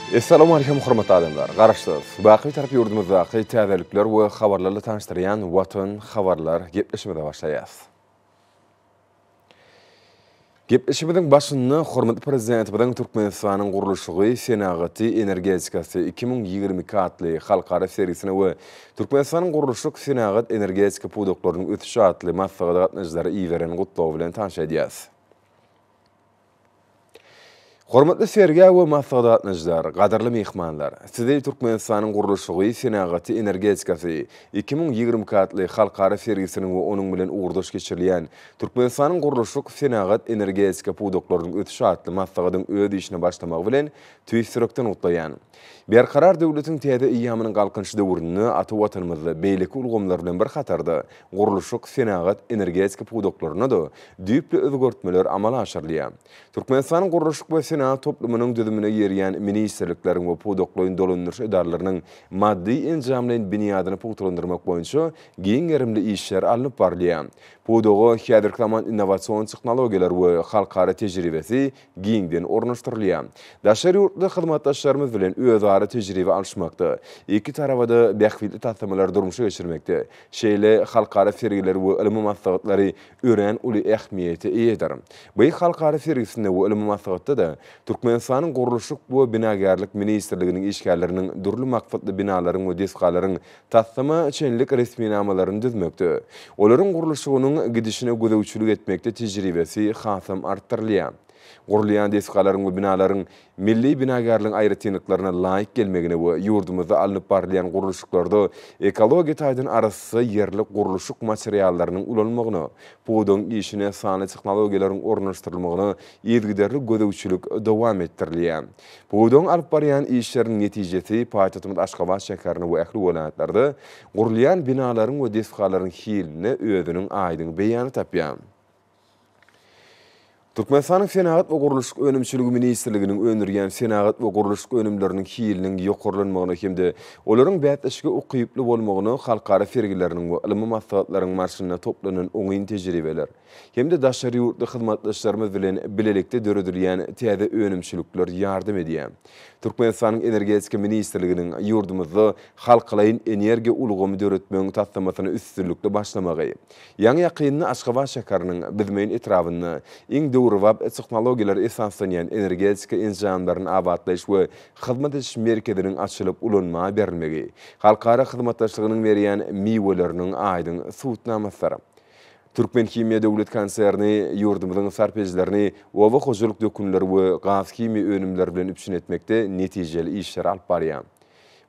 Essalamu Aleýkum hormatly adamlar! Garaşsyz, baky Bitarap ýurdumyzdaky täzelikler we habarlarla tanyşdyrýan Watan habarlar gepleşigimize başlaýas. Gepleşigimiziň başynda hormatly Prezidentimiziň Türkmenistanyň gurluşygy, senagaty, energetikasy 2022 atly halkara sergisine we Türkmenistanyň gurluşyk, senagat, energetika pudaklarynyň ösüşi atly maslahata gatnaşyjylara iberen gutlagy bilen tanyş edýäris. Hormatly sergä we maslahata gatnaşyjylar, gadyrly myhmanlar! Sizi Türkmenistanyň gurluşygy, senagaty, energetikasy 2022 atly halkara sergisiniň we onuň bilen ugurdaş geçirilýän Türkmenistanyň gurluşyk, senagat, energetika pudaklarynyň ösüşi atly maslahatyň öz işine başlamagy bilen tüýs ýürekden gutlaýan. Berkarar döwletiň täze eýýamynyň Galkynyşy döwründe ata Watanymyzda beýleki ulgamlar bilen bir hatarda gurluşyk, senagat, energetika pudaklarynda-da düýpli özgertmeler amala aşyrylýar. Türkmenistanyň gurluşyk we senagat toplumynyň düzümine girýän ministrlikleriň we pudaklaýyn dolandyryş edaralarynyň maddy-enjamlaýyn binýadyny pugtalandyrmak boýunça giň gerimli işler alnyp barylýar. Pudaga häzirki zaman innowasion tehnologiýalar we halkara tejribesi giňden ornaşdyrylýar. Daşary ýurtly hyzmatdaşlarymyz bilen özara tejribe alyşmakda, iki taraba-da bähbitli taslamalary durmuşa geçirmekde şeýle halkara sergileri we ylmy maslahatlary örän uly ähmiýete eýedir. Bu halkara sergisinde we ylmy maslahatda-da Türkmenistanyň Gurluşyk we binagärlik ministrliginiň işgärleriniň dürli maksatly binalaryň we desgalaryň taslama çenlik resminamalaryny düzmekde, olaryň gurluşygynyň gidişine gözegçilik etmekde tejribesi hasam artdyrylýar. Gurulýan desgalaryň we binalaryň milli binagärligiň aýratynlyklaryna laýyk gelmegine we ýurdumyzda alnyp barylýan gurluşyklarda ekologiýa taýdan arassa ýerli gurluşyk materiallarynyň ulanylmagyna, pudagyň işine sanly tehnologiýalaryň ornaşdyrylmagyna yzygiderli gözegçilik dowam etdirilýär. Pudagyň alyp barýan işleriniň netijesi paýtagtymyz Aşgabat şäherinde we ähli welaýatlarda gurulýan binalaryň we desgalaryň hilinde özüniň aýdyň beýanyny tapýar. Türkmenistanyň Senagat we gurluşyk önümçiligi ministrliginiň öndürýän senagat we gurluşyk önümleriniň hiliniň ýokarlanmagyna hem-de olaryň bäsleşige ukyply bolmagyna halkara sergileriniň we ylmy maslahatlaryň barşynda toplanan oňyn tejribeler hem-de daşary ýurtly hyzmatdaşlarymyz bilen bilelikde döredilýän täze önümçilikler ýardam edýär. Türkmenistanyň Energetika ministrliginiň ýurdumyzda halkalaýyn energiýa ulgamy döretmegiň taslamasyna üstünlikli başlamagy, Ýaňy-ýakynda Aşgabat şäheriniň Büzmeýin etrabynda iň döwrebap tehnologiýalara esaslanýan energetika enjamlaryny abatlaýyş we hyzmat ediş merkeziniň açylyp ulanmaga berilmegi halkara hyzmatdaşlygynyň berýän miweleriniň aýdyň subutnamasydyr. Türkmenhimiýa döwlet konserni ýurdumyzyň sarp edijilerini oba hojalyk dökünleri we gaz-himiýa önümleri bilen üpjün etmekde netijeli işleri alyp barýar.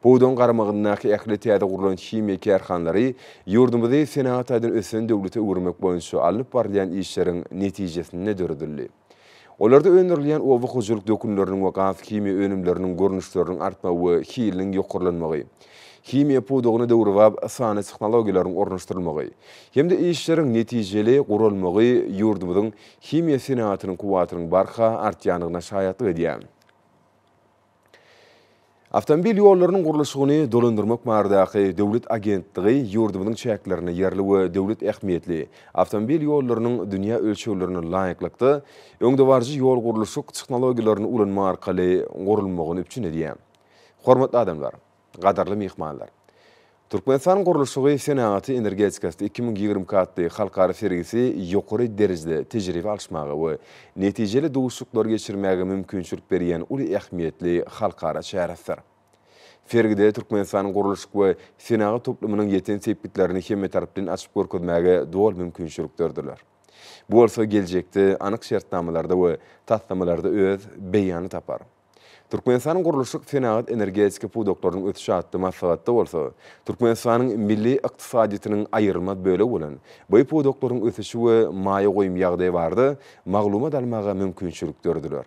Pudagyň garamagyndaky ähli täze gurlan himiýa kärhanalary ýurdumyzy senagat taýdan ösen döwlete öwürmek boýunça alnyp barylýan işleriň netijesinde döredildi. Olarda öndürilýän oba hojalyk dökünleriniň we gaz-himiýa önümleriniň görnüşleriniň artmagy we hiliniň ýokarlanmagy, himiýa pudagyna döwrebap sanly tehnologiýalaryň ornaşdyrylmagy hem-de işleriň netijeli guralmagy ýurdumyzyň himiýa senagatynyň kuwwatynyň barha artýandygyna şaýatlyk edýär. Awtomobil ýollarynyň gurluşygyny dolandyrmak baradaky döwlet agentligi ýurdumyzyň çäklerinde ýerli we döwlet ähmiýetli awtomobil ýollarynyň dünýä ölçeglerine laýyklykda, öňdebaryjy ýol gurluşyk tehnologiýalaryny ulanmak arkaly gurulmagyny üpjün edýär. Hormatly adamlar! Gadyrly myhmanlar! Türkmenistanyň gurluşygy, senagaty, energetikasy 2022 atly halkara sergisi ýokary derejede tejribe alyşmaga we netijeli duşuşyklary geçirmäge mümkinçilik berýän uly ähmiýetli halkara çäresidir. Sergide Türkmenistanyň gurluşyk we senagat toplumynyň ýeten sepgitlerini hemmetaraplaýyn açyp görkezmäge doly mümkinçilik dörediler. Bu bolsa geljekde anyk şertnamalarda we taslamalarda öz beýanyny tapar. Türkmenistanyň gurluşyk, senagat, energetika pudaklarynyň ösüşi atly maslahatda bolsa, Türkmenistanyň milli ykdysadyýetiniň aýrylmaz bölegi bolan bu pudaklaryň ösüşi we maýa goýum ýagdaýy barada maglumat almaga mümkinçilik dörediler.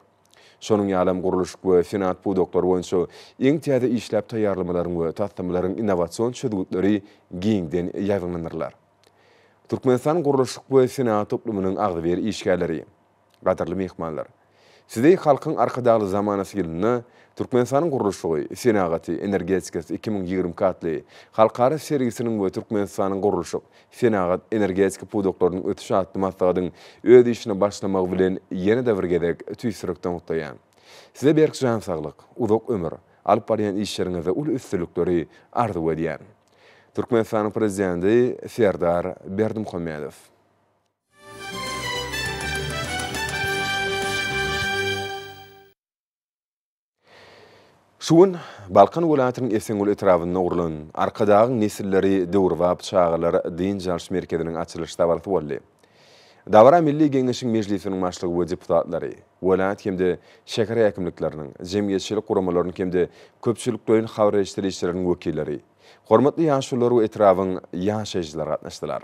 Şonuň ýalam gurluşyk we senagat pudaklary boýunça iň täze işläp taýýarlamalaryň we taslamalaryň innowasion çözgütleri giňden ýaýbaňlandyrylar. Türkmenistanyň gurluşyk we senagat toplumynyň agzybir işgärleri! Gadyrly myhmanlar! Sizi Halkyň Arkadagly zamanasy ýylynda Türkmenistanyň gurluşygy, senagaty, energetikasy 2022 atly halkara sergisiniň we Türkmenistanyň gurluşyk, senagat, energetika pudaklarynyň ösüşi atly maslahatyň öz işine başlamagy bilen ýene-de bir gezek tüýs ýürekden gutlaýan. Size berk jan saglyk, uzak ömür, alyp barýan işleriňizde uly üstünlikleri arzuw edýän. Türkmenistanyň Prezidenti Serdar Berdimuhamedow. Şu gün Balkan welaýatynyň Esenguly etrabynda gurlan Arkadagyň nesilleri döwrebap çagalar dynç alyş merkeziniň açylyş dabarasy boldy. Dabara Milli Geňeşiň Mejlisiniň Başlygy we deputatlary, welaýat hem-de şäher häkimlikleriniň, jemgyýetçilik guramalarynyň hem-de köpçülikleýin habar beriş serişdeleriniň wekilleri, hormatly ýaşulular we etrabyň ýaşaýjylary gatnaşdylar.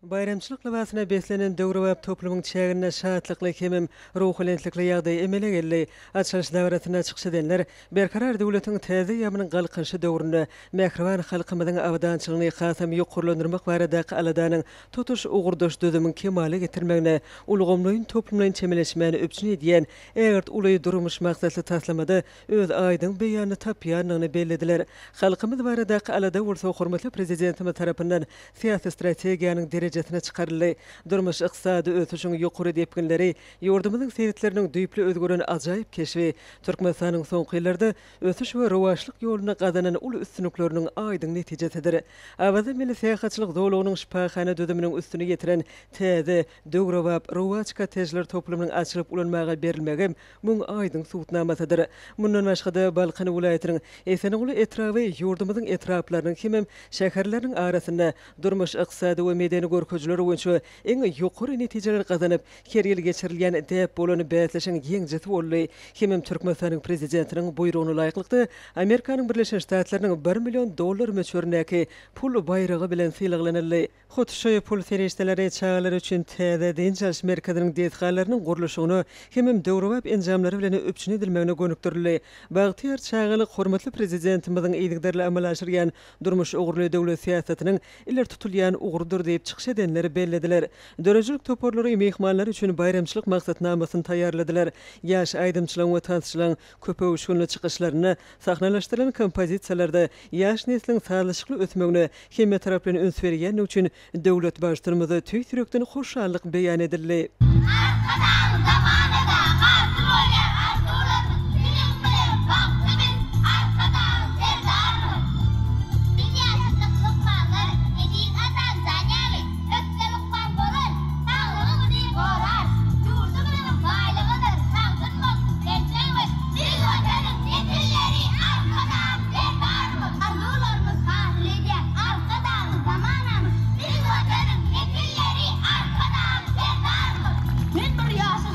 Baýramçylyk lybasyna beslenen döwrebap toplumyň çäginde şatlykly hemem ruhubelentlikli ýagdaý emele geldi. Açylyş dabarasynda çykyş edenler Berkarar döwletiň täze eýýamynyň Galkynyşy döwründe mähriban halkymyzyň abadançylygyny hasam ýokarlandyrmak baradaky aladanyň tutuş ugurdaş düzümiň kemala getirilmegine ulgamlaýyn-toplumlaýyn çemeleşmäni üpjün edýän ägirt uly durmuş maksatly taslamada öz aýdyň beýanyny tapýandygyny bellediler. Halkymyz baradaky alada bolsa hormatly Prezidentimiz tarapyndan syýasy strategiýanyň derejesine çykaryldy. Durmuş-ykdysady ösüşiň ýokary depginleri, ýurdumyzyň sebitleriniň düýpli özgeren ajaýyp keşbi Türkmenistanyň soňky ýyllarda ösüş we rowaçlyk ýolunda gazanan uly üstünlikleriniň aýdyň netijesidir. Awaza milli syýahatçylyk zolagynyň şypahana düzüminiň üstüni ýetiren täze, döwrebap Rowaç kottejler toplumynyň açylyp ulanmaga berilmegem muň aýdyň subutnamasydyr. Mundan başga-da, Balkan welaýatynyň Esenguly etraby ýurdumyzyň etraplarynyň hemem şäherleriniň arasynda durmuş-ykdysady we medeni görkezijiler boýunça iň ýokary netijeleri gazanyp, her ýyl geçirilýän däp bolan bäsleşigiň ýeňijisi boldy hemem Türkmenistanyň Prezidentiniň buýrugyna laýyklykda, Amerikanyň Birleşen Ştatlarynyň bir million dollar möçberindäki pul baýragy bilen sylaglanyldy. Hut şu pul serişdeleri çagalar üçin täze dynç alyş merkeziniň desgalarynyň gurluşygyna hemem döwrebap enjamlar bilen üpjün edilmegine gönükdirildi. Bagtyýar çagalyk hormatly Prezidentimiziň yzygiderli amala aşyrýan durmuş ugurly döwlet syýasatynyň ileri tutulýan ugrudyr diýip, çykyş edenler bellediler. Döredijilik toparlary myhmanlar üçin baýramçylyk maksatnamasyny taýýarladylar. Ýaş aýdymçylaryň we tansçylaryň köpöwüşginli çykyşlarynda sahnalaşdyrylan kompozisiýalarda ýaş nesliň sazlaşykly ösmegine hemmetaraplaýyn üns berýändigi üçin döwlet Baştutanymyza tüýs ýürekden hoşallyk beýan edildi. Arkadagly zamanada hasyl bolýar arzuwlarymyz, Siziň bilen bagtly biz, Arkadagly Serdarymyz! Biz ýaşadyk lukmanlar eziz atam jan ýaly, Ökde lukman bolar, saglygymyzy gorar. Ýurdumyzyň baýlygydyr, sagdyn bolsun geljegimiz, Biz Watanyň nesilleri, Arkadagly Serdarymyz! Arzuwlarymyz hasyl edýär Arkadagly zamanamyz, Biz Watanyň nesilleri, Arkadagly Serdarymyz! Men bir ýaşajyk.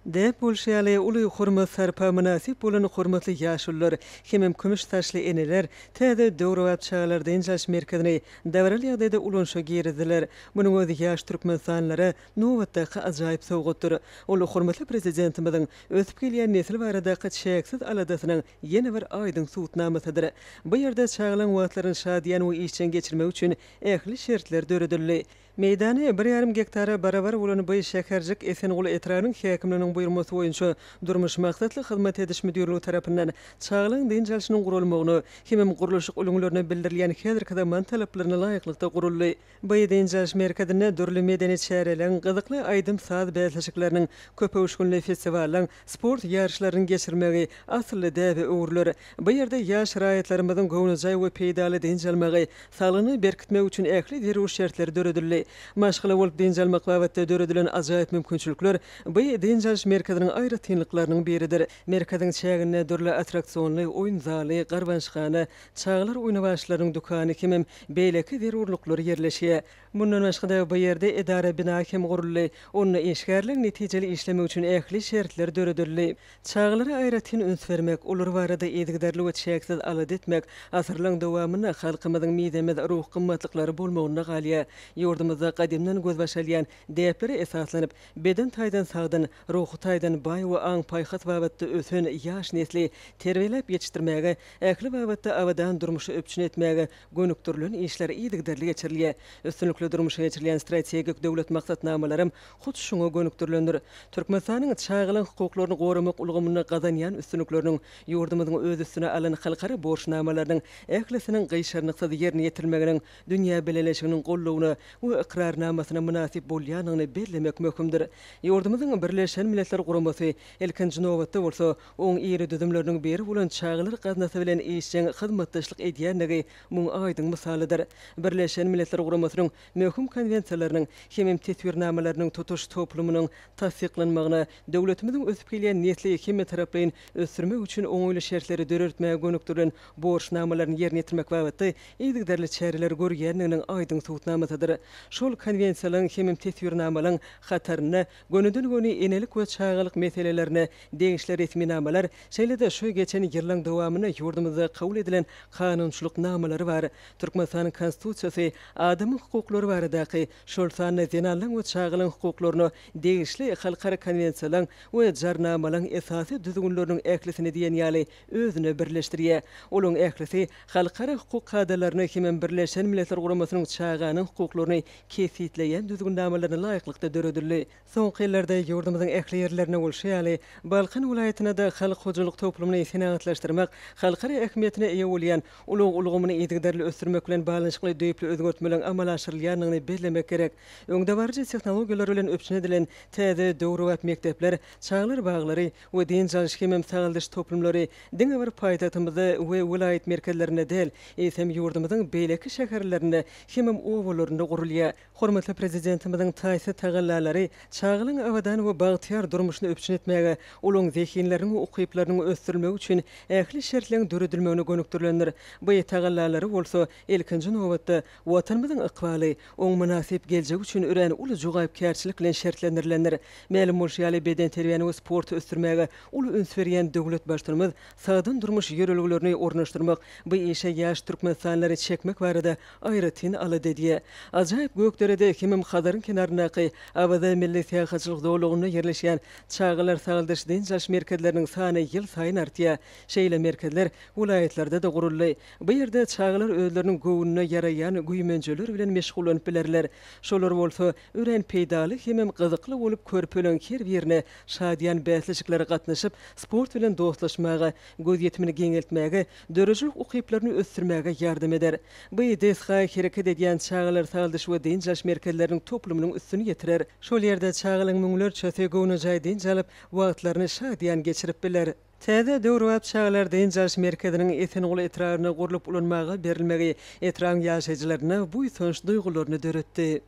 Däp bolşy ýaly, uly hormat-sarpa mynasyp bolan hormatly ýaşulular hemem kümüş saçly eneler täze döwrebap çagalar dynç alyş merkezini dabaraly ýagdaýda ulanyşa girizdiler. Munuň özi ýaş türkmenistanlylara nobatdaky ajaýyp sowgatdyr. Ol hormatly Prezidentimiziň ösüp gelýän nesil baradaky çäksiz aladasynyň ýene bir aýdyň subutnamasydyr. Bu ýerde çagalaryň wagtlaryny şadyýan we işjeň geçirmegi üçin ähli şertler döredildi. Meýdany bir ýarym gektara barabar bolan bu şäherjik Esenguly etrabynyň häkimliginiň buýurmasy boýunça Durmuş maksatly hyzmat ediş müdirligi tarapyndan çagalaryň dynç alşynyň guralmagyna hemem gurluşyk ülňülerine bildirilýän häzirki zaman talaplaryna laýyklykda guruldy. Bu dynç alyş merkezinde dürli medeni çäreleriň, gyzykly aýdym-saz bäsleşikleriniň, köpöwüşginli festiwallaryň, sport ýaryşlarynyň geçirilmegi asylly däbe öwrüler. Bu ýerde ýaş raýatlarymyzyň göwnejaý we peýdaly dynç almagy, saglygyny berkitmegi üçin ähli zerur şertler döredildi. Maşgala bolup dynç almak babatda döredilen ajaýyp mümkinçilikler bu dynç alyş merkeziniň aýratynlyklarynyň biridir. Merkeziň çäginde dürli attraksionly oýun zaly, garbançhana, çagalar oýnawaçlarynyň dükany hemem beýleki zerurlyklar ýerleşýär. Mundan başga-da, bu ýerde edara bina hem guruldy. Onda işgärleriň netijeli işlemegi üçin ähli şertler döredildi. Çagalara aýratyn üns bermek, olar barada yzygiderli we çäksiz alada etmek asyrlaryň dowamynda halkymyzyň mizemez ruhy gymmatlyklary bolmagynda galýar. Ýurdumyzda gadymdan gözbaş alýan däplere esaslanyp, beden taýdan sagdyn, ruhy taýdan baý we aň-paýhas babatda ösen ýaş nesli terbiýeläp ýetişdirmäge, ähli babatda abadan durmuşy üpjün etmäge gönükdirilen işler yzygiderli geçirilýär. Üstünlikli durmuşa geçirilýän strategik döwlet maksatnamalaram hut şuňa gönükdirilendir. Türkmenistanyň çagalaryň hukuklaryny goramak ulgamynda gazanýan üstünlikleriniň, ýurdumyzyň öz üstüne alan halkara borçnamalarynyň ählisiniň gyşarnyksyz ýerine ýetirilmeginiň dünýä bileleşiginiň goldawyna we ykrarnamasyna mynasyp bolýandygyny bellemek möhümdir. Ýurdumyzyň Birleşen Milletler Guramasy, ilkinji nobatda bolsa, oň iri düzümleriniň biri bolan Çagalar gaznasy bilen işjeň hyzmatdaşlyk edýändigi muň aýdyň mysalydyr. Birleşen Milletler Guramasynyň möhüm konwensiýalarynyň hemem teswirnamalarynyň tutuş toplumynyň tassyklanmagyna, döwletimiziň ösüp gelýän nesli hemmetaraplaýyn ösdürmek üçin oňaýly şertleri döretmäge gönükdirilen borçnamalaryny ýerine ýetirmek babatda yzygiderli çäreleri görýändiginiň aýdyň subutnamasydyr. Şol konwensiýalaryň hemem teswirnamalaryň hatarynda gönüden-göni enelik we çagalyk meselelerine degişli resminamalar, şeýle-de şu geçen ýyllaryň dowamynda ýurdumyzda kabul edilen kanunçylyk namalary bar. Türkmenistanyň Konstitusiýasy adamyň hukuklary baradaky, şol sanda zenanlaryň we çagalaryň hukuklaryna degişli halkara konwensiýalaryň we jarnamalaryň esasy düzgünleriniň ählisini diýen ýaly özüne birleşdirýär. Olaryň ählisi halkara hukuk kadalaryna hemem Birleşen Milletler Guramasynyň çaganyň hukuklaryny kesgitleýän düzgünnamalaryna laýyklykda döredildi. Soňky ýyllarda ýurdumyzyň ähli ýerlerinde bolşy ýaly, Balkan welaýatynda-da halk hojalyk toplumyny senagatlaşdyrmak, halkara ähmiýetine eýe bolýan ulag ulgamyny yzygiderli ösdürmek bilen baglanyşykly düýpli özgertmeleriň amala aşyrylýandygyny bellemek gerek. Öňdebaryjy tehnologiýalar bilen üpjün edilen täze döwrebap mekdepler, çagalar baglary we dynç alyş hemem sagaldyş toplumlary diňe bir paýtagtymyzda we welaýat merkezlerinde däl, eýsem, ýurdumyzyň beýleki şäherlerinde hemem obalarynda gurulýar. Hormatly Prezidentimiziň taýsyz tagallalary çagalaryň abadan we bagtyýar durmuşyny üpjün etmäge, olaryň zehinleriniň we ukyplarynyň ösdürilmegi üçin ähli şertleriň döredilmegine gönükdirilendir. Bu tagallalary bolsa, ilkinji nobatda, Watanymyzyň ykbaly, oň mynasyp geljegi üçin örän uly jogapkärçilik bilen şertlendirilendir. Mälim bolşy ýaly, bedenterbiýäni we sporty ösdürmäge uly üns berýän döwlet Baştutanymyz sagdyn durmuş ýörelgelerini ornaşdyrmak, bu işe ýaş türkmenistanlylary çekmek barada aýratyn alada edýär. Ajaýyp Gökderede hemem Hazaryň kenaryndaky Awaza milli syýahatçylyk zolagynda ýerleşýän çagalar sagaldyş-dynç alyş merkezleriniň sany ýylsaýyn artýar. Şeýle merkezler welaýatlarda-da guruldy. Bu ýerde çagalar özleriniň göwnüne ýaraýan güýmenjeler bilen meşgullanyp bilerler. Şolar bolsa örän peýdaly hemem gyzykly bolup körpeleriň her birine şadyýan bäsleşiklere gatnaşyp, sport bilen dostlaşmaga, gözýetimini giňeltmäge, döredijilik ukyplaryny ösdürmäge ýardam eder. Bu desga hereket edýän çagalar sagaldyş we dynç alyş merkezleriniň toplumynyň üstüni ýetirer. Şol ýerde çagalaryň müňlerçesi göwnejaý dynç alyp, wagtlaryny şadyýan geçirip biler. Täze döwrebap çagalar dynç alyş merkeziniň Esenguly etrabynda gurlup ulanmaga berilmegi etrabyň ýaşaýjylarynda buýsanç duýgularyny döretdi.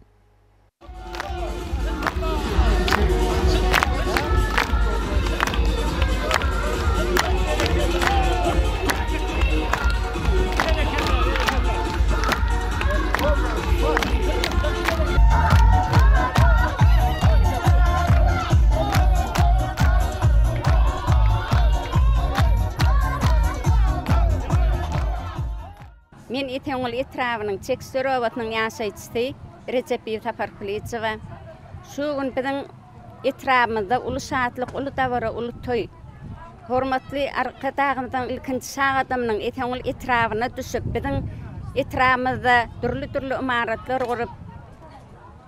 Men Esenguly etrabynyň Çekişler obasynyň ýaşaýjysy Rejepbibi Saparkulyjowa. Şu gün biziň etrabymyzda uly şatlyk, uly dabara, uly toý. Hormatly Arkadagymyzyň ilkinji şa gadamynyň Esenguly etrabyna düşüp, biziň etrabymyzda dürli-dürli ymaratlar gurup,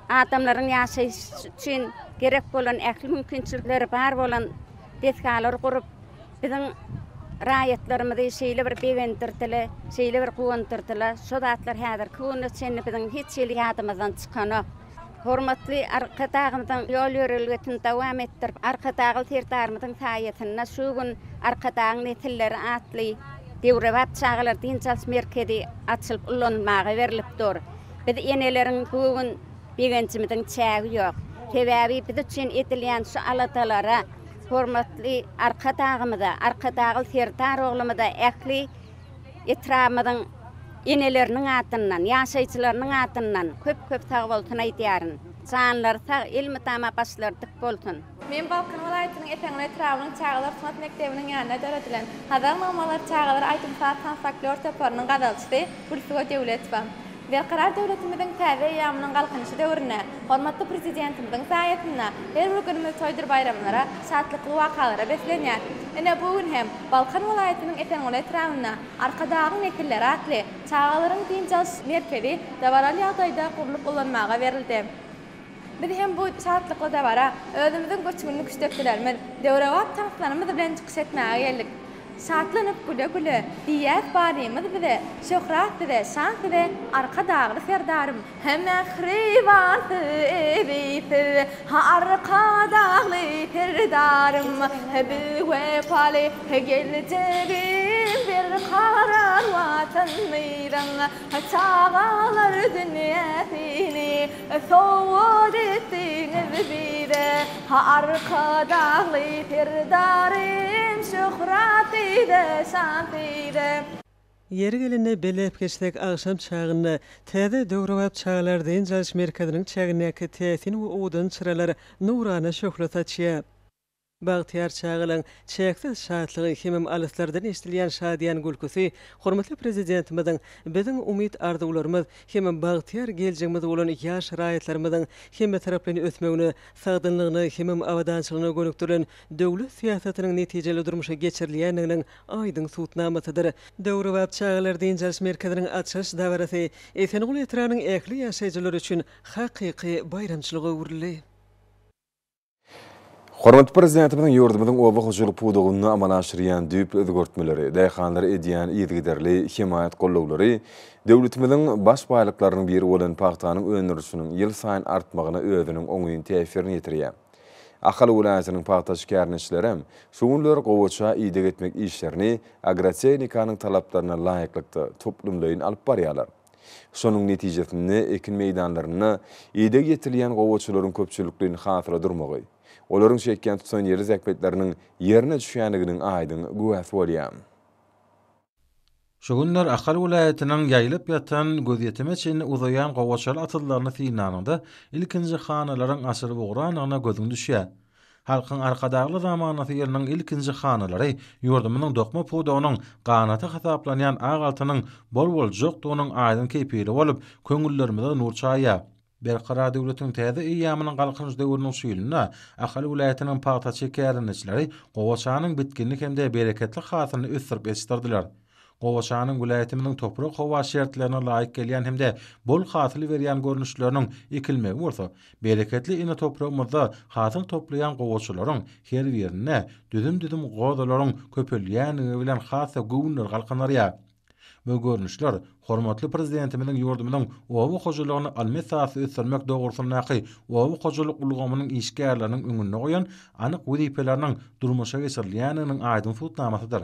adamlaryň ýaşaýşy üçin gerek bolan ähli mümkinçilikleri bar bolan desgalary gurup, Biziň raýatlarymyzy şeýle bir begendirdiler, şeýle bir guwandyrdylar. Şo zatlar häzirki güne çenli biziň hiç hili ýadymyzdan çykanok. Hormatly Arkadagymyzyň ýol-ýörelgesini dowam etdirip, Arkadagly Serdarymyzyň saýasynda şu gün Arkadagyň nesilleri atly döwrebap çagalar dynç alyş merkezi açylyp ulanylmaga berlip dur. Biz eneleriň bu gün begenjimiziň çägi ýok. Sebäbi biz üçin edilýän şu aladalara Hormatly Arkadagymyza, Arkadagly Serdar oglumyza ähli etrabymyzyň eneleriniň adyndan, ýaşaýjylarynyň adyndan köp-köp sagbolsun aýdýaryn. Janlary sag, elmydama başlary dik bolsun! Men Balkan welaýatynyň Esenguly etrabynyň çagalar sungat mekdebiniň ýanynda döredilen Hazar nagmalary çagalar aýdym-saz tans-folklor toparynyň gazalçysy Gülsüwe Döwletowa. Berkarar döwletimiziň täze eýýamynyň Galkynyşy döwründe hormatly Prezidentimiziň saýasynda her bir günümiz toýdur baýramlara, şatlykly wakalara beslenýär. Ine, bu gün hem Balkan welaýatynyň Esenguly etrabynda Arkadagyň nesilleri atly çagalaryň dynç alyş merkezi dabaraly ýagdaýda gurlup ulanmaga berildi. Biz hem bu şatlykly dabara özümiziň göçgünli küştdepdilerimiz, döwrebap tanslarymyz bilen çykyş etmäge geldik. Şatlanyp güle-güle, diýýäs barymyz bize, Şöhrat size, şan size, Arkadagly Serdarym! Mähriban siz, eziz siz, Arkadagly Serdarym! Biz wepaly geljegim berkarar Watanymyzyň Çagalar dünýäsini sowgat etdiňiz bize, Arkadagly Serdarym, şöhrat size, şan size! Ýeri gelende belläp geçsek, agşam çagynda täze döwrebap çagalar dynç alyş merkeziniň çägindäki täsin we owadan çyralar nurana şöhle saçýar. Bagtyýar çagalaň çäksiz şatlygy hemem alyslardan eşidilýän şadyýan gülküsi hormatly Prezidentimiziň biziň umyt-arzuwlarymyz hemem bagtyýar geljegimiz bolan ýaş raýatlarymyzyň hemmetaraplaýyn ösmegine, sagdynlygyna hemem abadançylygyna gönükdirilen döwlet syýasatynyň netijeli durmuşa geçirilýändiginiň aýdyň subutnamasydyr. Döwrebap çagalar dynç alyş merkeziniň açylyş dabarasy Esenguly etrabynyň ähli ýaşaýjylary üçin hakyky baýramçylyga öwrüldi. Hormatly Prezidentimiziň ýurdumyzyň oba hojalyk pudagynda amala aşyrýan düýpli özgertmeleri, daýhanlara edýän yzygiderli hemaýat-gollawlary döwletimiziň baş baýlyklarynyň biri bolan pagtanyň öndürilişiniň ýylsaýyn artmagyna özüniň oňyn täsirini ýetirýär. Ahal welaýatynyň pagtaçy kärendeçilerem şu günler gowaça ideg etmek işlerini agrotehnikanyň talaplaryna laýyklykda toplumlaýyn alyp barýarlar. Şonuň netijesinde ekin meýdanlarynda ideg ýetirilýän gowaçalaryň köpçülikleýin hasyla durmagy, olaryň çekýän tutanýerli zähmetleriniň ýerine düşýändiginiň aýdyň güwäsi bolýar. Şu günler Ahal welaýatynyň ýaýylyp ýatan, gözýetime çenli uzaýan gowaçaly atyzlaryny synlanyňda, ilkinji hanalaryň açylyp ugrandygyna gözüň düşýär. Halkyň Arkadagly zamanasy ýylynyň ilkinji hanalary ýurdumyzyň dokma pudagynyň ganaty hasaplanýan ak altynyň bol boljakdygynyň aýdyň kepili bolup, köňüllerimize nur çaýýar. Berkarar döwletiň täze eýýamynyň Galkynyş döwrüniň şu ýylynda Ahal welaýatynyň pagtaçy kärendeçileri gowaçanyň bitginli hem-de bereketli hasylyny ösdürip ýetişdirdiler. Gowaçanyň welaýatymyzyň toprak-howa şertlerine laýyk gelýän hem-de bol hasyl berýän görnüşleriniň ekilmegi bolsa, bereketli ene topragymyzda hasyl toplaýan gowaçalaryň her birinde düzüm-düzüm gozalaryň köpelýändigi bilen has-da göwünleri galkynarýar. Bu görnüşler hormatly Prezidentimiziň ýurdumyzyň oba hojalygyny ylmy esasda ösdürmek dogrusyndaky oba hojalyk ulgamynyň işgärleriniň öňünde goýan anyk wezipeleriniň durmuşa geçirilýändiginiň aýdyň subutnamasydyr.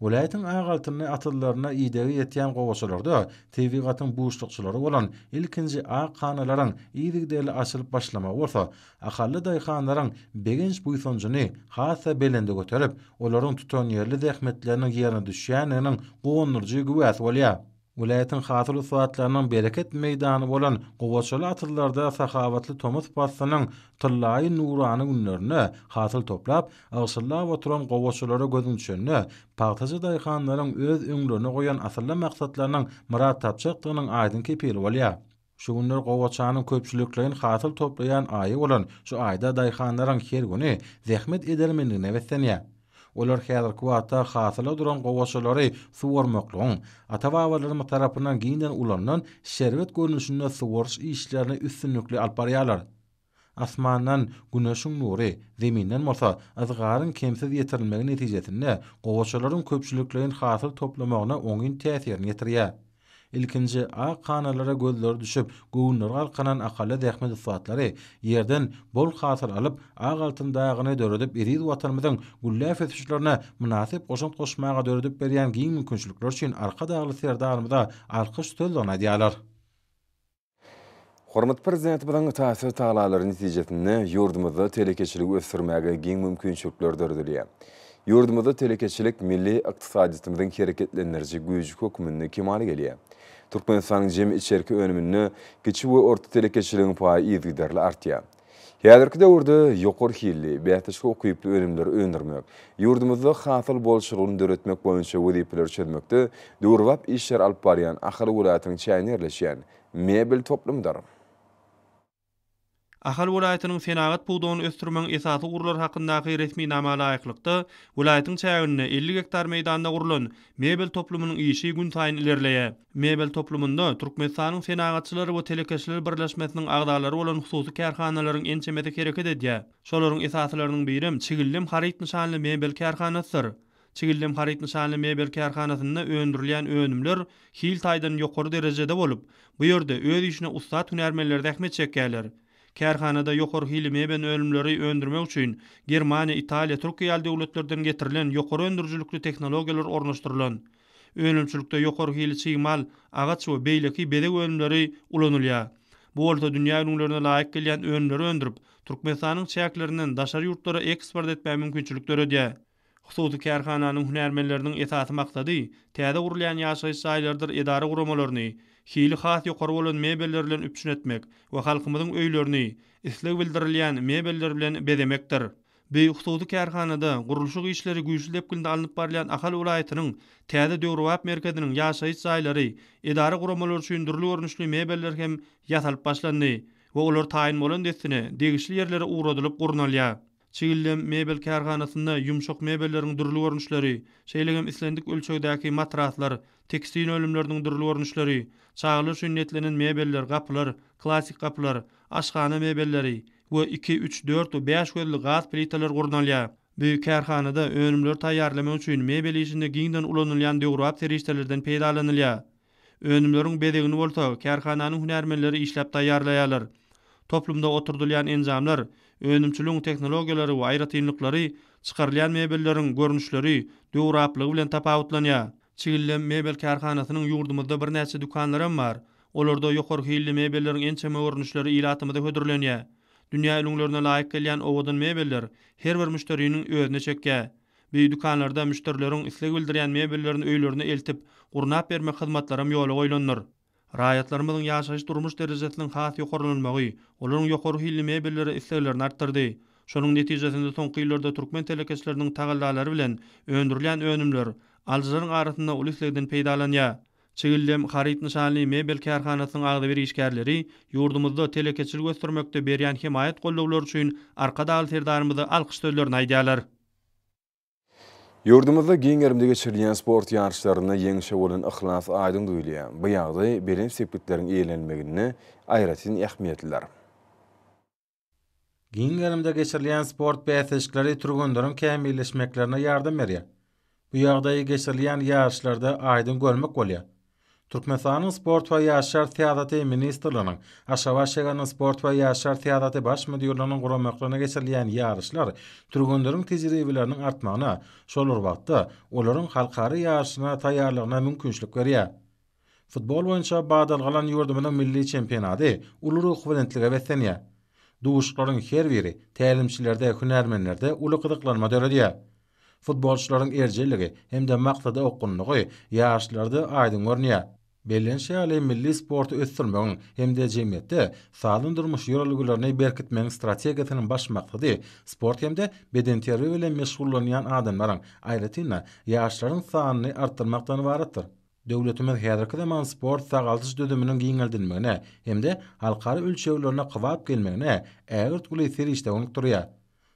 Welaýatyň ak altynly atyzlaryna idegi ýetýän gowaçalarda tebigatyň buşlukçylary bolan ilkinji ak hanalaryň yzygiderli açylyp başlamagy bolsa, ahally daýhanlaryň begenç-buýsanjyny has-da belende göterip, olaryň tutanýerli zähmetleriniň ýerine düşýändiginiň guwandyryjy güwäsi bolýar. Welaýatyň hasyl ussatlarynyň bereket meýdany bolan gowaçaly atyzlarda sahawatly tomus paslynyň tyllaýy nurana günlerinde hasyl toplap, ygşyllap oturan gowaçalara gözüň düşende, pagtaçy daýhanlaryň öz öňlerine goýan asylly maksatlarynyň myrat tapjakdygynyň aýdyň kepili bolýar. Şu günler gowaçanyň köpçülikleýin hasyl toplaýan aýy bolan şu aýda daýhanlaryň her güni zähmet edermenligine beslenýär. Olar häzirki wagtda hasyla duran gowaçalary suwarmaklygyň, ata-babalarymyz tarapyndan giňden ulanylan şerbet görnüşinde suwaryş işlerini üstünlikli alyp barýarlar. Asmandan Güneşiň nury, Zeminden bolsa yzgaryň kemsiz ýetirilmegi netijesinde gowaçalaryň köpçülikleýin hasyl toplamagyna oňyn täsirini ýetirýär. Ilkinji ak hanalara gözleri düşüp, göwünleri galkynan akylly zähmet ussatlary ýerden bol hasyl alyp, ak altyn dagyny döredip eziz Watanymyzyň gülläp ösüşlerine mynasyp goşant goşmaga döredip berýän giň mümkinçilikler üçin Arkadagly Serdarymyza alkyş sözlerini aýdýarlar. Hormatly Prezidentimiziň taýsyz tagallalary netijesinde ýurdumyzda telekeçiligi ösdürmäge giň mümkinçilikler döredilýär. Ýurdumyzda telekeçilik milli ykdysadyýetimiziň hereketlendiriji güýji hökmünde kemala gelýär. Türkmenistanyň jemi içerki önüminde kiçi we orta telekeçiligiň paýy yzygiderli artýar. Häzirki döwürde ýokary hilli, bäsdeşlige ukyply önümleri öndürmek, ýurdumyzda hasyl bolçulygyny döretmek boýunça wezipeleri çözmekde döwrebap işleri alyp barýan Ahal welaýatynyň çäginde ýerleşýän mebel toplumydyr. Ahal welaýatynyň senagat pudagyny ösdürmegiň esasy ugurlary hakyndaky resminama laýyklykda, welaýatyň çäginde 50 gektar meýdanda gurlan mebel toplumynyň işi günsaýyn ilerleýär. Mebel toplumynda Türkmenistanyň Senagatçylar we telekeçiler birleşmesiniň agzalary bolan hususy kärhanalaryň ençemesi hereket edýär. Şolaryň esasylarynyň birem Çigildem haryt nyşanly mebel kärhanasydyr. Çigildem haryt nyşanly mebel kärhanasynda öndürilýän önümler hil taýdan ýokary derejede bolup, bu ýerde öz işine ussat hünärmenler zähmet çekýärler. Kärhanada ýokary hilli mebel önümleri öndürmek üçin Germaniýa, Italiýa, Türkiýe ýaly döwletlerden getirilen ýokary öndürijilikli tehnologiýalar ornaşdyrylan. Önümçilikde ýokary hilli çig mal, agaç we beýleki bezeg önümleri ulanylýar. Bu bolsa dünýä ülňülerine laýyk gelýän önümleri öndürip, Türkmenistanyň çäklerinden daşary ýurtlara eksport etmäge mümkinçilik döredýär. Hususy kärhananyň hünärmenleriniň esasy maksady täze gurulýan ýaşaýyş jaýlarydyr edara guramalaryny hili has ýokary bolan mebeller bilen üpjün etmek we halkymyzyň öýlerini isleg bildirilýän mebeller bilen bezemekdir. Bu hususy kärhanada gurluşyk işleri güýçli depginde alnyp barylýan Ahal welaýatynyň täze döwrebap merkeziniň ýaşaýyş jaýlary, edara guramalary üçin dürli görnüşli mebeller hem ýasalyp başlandy we olar taýyn bolan dessine degişli ýerlere ugradylyp gurnalýar. Çigildem mebel kärhanasynda ýumşak mebelleriň dürli görnüşleri, şeýle hem islendik ölçegdäki matraslar, tekstil önümleriniň dürli görnüşleri, çagalar üçin niýetlenen mebeller, gapylar, klassyk gapylar, aşhana mebelleri we iki, üç, dört we bäş gözli gaz plitalar gurnalýar. Bu kärhanada önümleri taýýarlamak üçin mebel işinde giňden ulanylýan döwrebap serişdelerden peýdalanylýar. Önümleriň bezegini bolsa kärhananyň hünärmenleri işläp taýýarlaýarlar. Toplumda oturdylýan enjamlar, önümçiligiň tehnologiýalary we aýratynlyklary, çykarylýan mebelleriň görnüşleri, döwrebaplygy bilen tapawutlanýar. Çigildem mebel kärhanasynyň ýurdumyzda birnäçe dükanlaram bar. Olarda ýokary hilli mebelleriň ençeme görnüşleri ilatymyza hödürlenýär. Dünýä ülňülerine laýyk gelýän owadan mebeller her bir müşderiniň özüne çekýär. Bu dükanlarda müşderileriň isleg bildirýän mebellerini öýlerine eltip, gurnap bermek hyzmatlaram ýola goýlandyr. Raýatlarymyzyň ýaşaýyş-durmuş derejesiniň has ýokarlanmagy, olaryň ýokary hilli mebellere isleglerini artdyrdy. Şonuň netijesinde soňky ýyllarda türkmen telekeçileriniň tagallalary bilen öndürilýän önümler alyjylaryň arasynda uly islegden peýdalanýar. Çigildem haryt nyşanly mebel kärhanasynyň agzybir işgärleri ýurdumyzda telekeçiligi ösdürmekde berýän hemaýat-goldawlary üçin Arkadagly Serdarymyza alkyş sözlerini aýdýarlar. Ýurdumyzda giň gerimde geçirilýän sport ýaryşlarynda ýeňşe bolan yhlas aýdyň duýulýar. Bu ýagdaý belent sepgitleriň eýelenmeginde aýratyn ähmiýetlidir. Giň gerimde geçirilýän sport bäsleşikleri türgenleriň kämilleşmeklerine ýardam berýär. Bu ýagdaýy geçirilýän ýaryşlarda aýdyň görmek bolýar. Türkmenistanyň Sport we ýaşlar syýasaty ministrliginiň, Aşgabat şäheriniň Sport we ýaşlar syýasaty baş müdirliginiň guramaklarynda geçirilýän ýaryşlar türgenleriň tejribeleriniň artmagyna, şol bir wagtda, olaryň halkara ýaryşyna taýýarlygyna mümkinçilik berýär. Futbol boýunça badalga alan ýurdumyzyň milli çempionady uly ruhubelentlige beslenýär. Duşuşyklaryň her biri tälimçilerde, hünärmenlerde uly gyzyklanma döredýär. Futbolçylaryň erjelligi hem-de maksada okgunlygy ýaşlarda aýdyň görünýär. Bellenişi ýaly, milli sporty ösdürmegiň hem-de jemgyýetde sagdyn durmuş ýörelgelerini berkitmegiň strategiýasynyň baş maksady sport hem-de bedenterbiýe bilen meşgullanýan adamlaryň, aýratyn-da, ýaşlaryň sanyny artdyrmakdan ybaratdyr. Döwletimiz häzirki zaman sport-sagaldyş düzüminiň giňeldilmegine hem-de halkara ölçeglerine kybap gelmegine ägirt uly serişde gönükdirýär.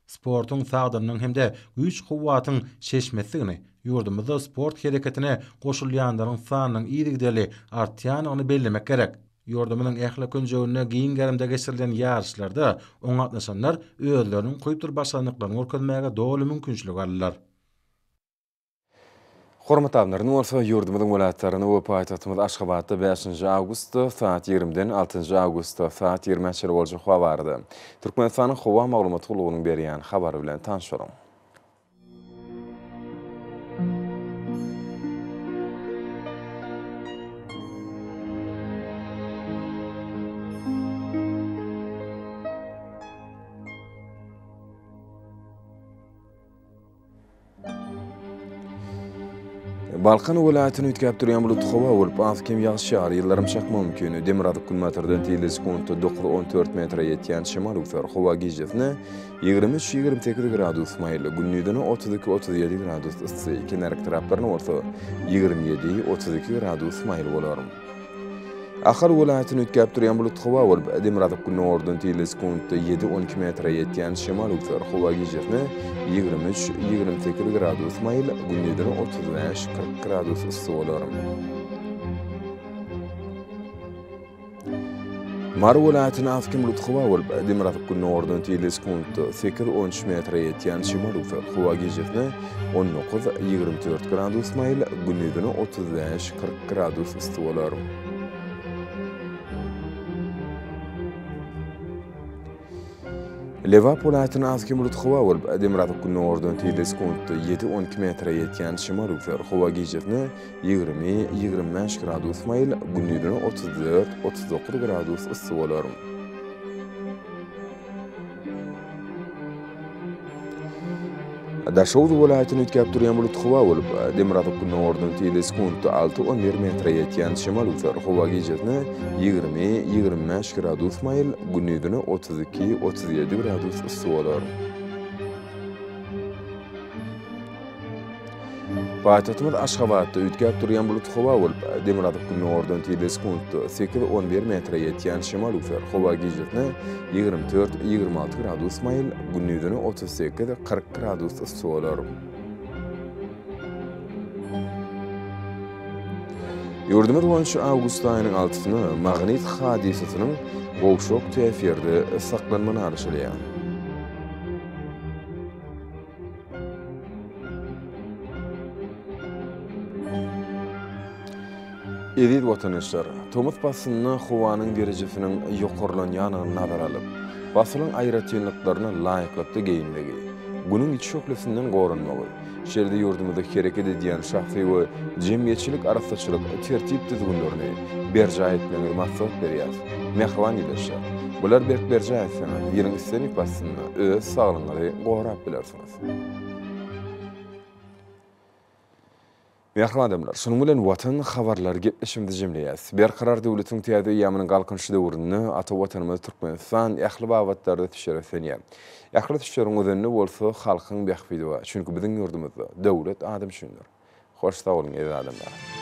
Sportuň sagdynlygyň hem-de güýç-kuwwatyň çeşmesidigini, ýurdumyzda sport hereketine goşulýanlaryň sanynyň yzygiderli artýandygyny bellemek gerek. Ýurdumyzyň ähli künjeginde giň gerimde geçirilen ýaryşlarda oňa gatnaşanlar özleriniň ukypdyr başarnyklaryny görkezmäge doly mümkinçilik aldylar. Hormatly alymlar, indi bolsa ýurdumyzyň welaýatlarynda we paýtagtymyz Aşgabatda bäşinji awgustda saat ýigrimiden altynjy awgustda saat ýigrimä çenli boljak howa barada Türkmenistanyň Howa maglumat gullugynyň berýän habary bilen tanyş boluň. Balkan welaýatyny üýtgäp durýan bulutly howa bolup, az-kem ýagyş ýagar, ýyldyrym çakmagy mümkin. Demirgazyk-günbatardan tizligi sekuntda 9-14 metre ýetýän şemal öwser. Howa gijesine 23-28 gradus maýyl, gündizine 32-37 gradus yssy, kenarki taraplarynda bolsa 27-32 gradus maýyl bolar. Ahal welaýatyny üýtgäp durýan bulutly howa bolup, demirgazyk-gündogardan tizligi sekuntda ýedi-on iki metre ýetýän şemal öwser. Howa gijesine 23-28 gradus maýyl, gündizine 35-40 gradus yssy bolar. Mary welaýatynda az-kem bulutly howa bolup, demirgazyk-gündogardan tizligi sekuntda sekiz-on üç metre ýetýän şemal öwser. Howa gijesine 19-24 gradus maýyl, gündizine 35-40 gradus yssy bolar. Lebap welaýatynda az-kem bulutly howa bolup, demirgazyk-gündogardan tizligi sekuntda ýedi-on iki metre ýetýän şemal öwser. Howa gijesine 20-25 gradus maýyl, gündizine 34-39 gradus yssy bolar. Daşoguz welaýatyny üýtgäp durýan bulutly howa bolup, demirgazyk-gündogardan tizligi sekuntda alty-on bir metre ýetýän şemal öwser. Howa gijesine 20-25 gradus maýyl, gündizine 32-37 gradus yssy bolar. Paýtagtymyz Aşgabatda üýtgäp durýan bulutly howa bolup, demirgazyk-gündogardan tizligi sekuntda sekiz-on bir metre ýetýän şemal öwser. Howa gijesine 24-26 gradus maýyl, gündizine 38-40 gradus yssy bolar. Ýurdumyz boýunça awgust aýynyň altysyna magnit hadysasynyň gowşak täsirde saklanmagyna garaşylýar. Eziz watandaşlar, tomus paslynda howanyň derejesiniň ýokarlanýandygyny nazara alyp, pasylyň aýratynlyklaryna laýyklykda geýinmegi, Günüň iç şöhlesinden goranmagy, şeýle-de ýurdumyzda hereket edýän şahsy we jemgyýetçilik arassaçylyk tertip-düzgünlerini berjaý etmegiňizi maslahat berýäris. Mähriban ildeşler, bulary berk berjaý etseňiz, ýylyň islendik paslynda öz saglygyňyzy gorap bilersiňiz. Mähriban adamlar, şunuň bilen Watan habarlary gepleşigimizi jemleýäris. Berkarar döwletiň täze eýýamynyň Galkynyşy döwründe ata Watanymyz Türkmenistan ähli babatlarda ösüşlere beslenýär. Ähli ösüşleriň özeninde bolsa halkyň bähbidi bar. Çünki biziň ýurdumyzda Döwlet adam üçindir. Hoş sag boluň eziz adamlar!